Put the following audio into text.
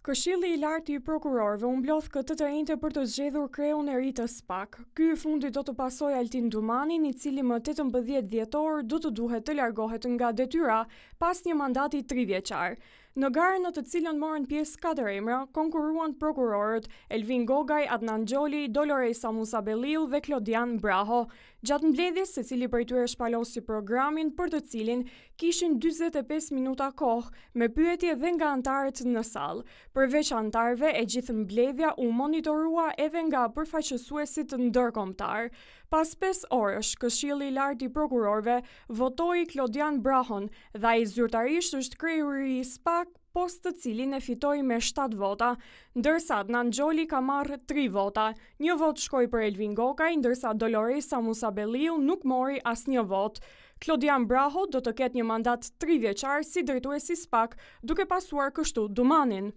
Këshilli i Lartë i Prokurorëve u mblodh këtë të enjte për të zgjedhur kreun e ri të SPAK. Ky i fundit do të pasojë Altin Dumanin, i cili më 18 dhjetor do të duhet të largohet nga detyra pas një mandati trivjeçar. Në garën në të cilën morën pjesë katër emra, konkurruan prokurorët Elvin Gogaj, Adnan Xholi, Doloresa Musabelliu dhe Klodian Braho. Gjatë mbledhjes, secili prej tyre shpalosi programin për të cilin kishin 45 minuta kohë, me pyetje dhe nga anëtarët në sallë. Përveç anëtarëve, e gjithë mbledhja u monitorua edhe nga përfaqësuesit ndërkombëtar. Pas 5 orësh, Këshilli i Lartë i Prokurorëve votoi Klodian Brahon dhe ai zyrtarisht është kreu i ri i SPAK, post të cilin e fitoi me 7 vota, ndërsa Adnan Xholi ka marrë 3 vota. Një votë shkoi për Elvin Gokaj, ndërsa Doloresa Musabelliu nuk mori asnjë votë. Klodian Braho do të ketë një mandat 3 vjeçar si drejtues i SPAK, duke pasuar kështu Dumanin.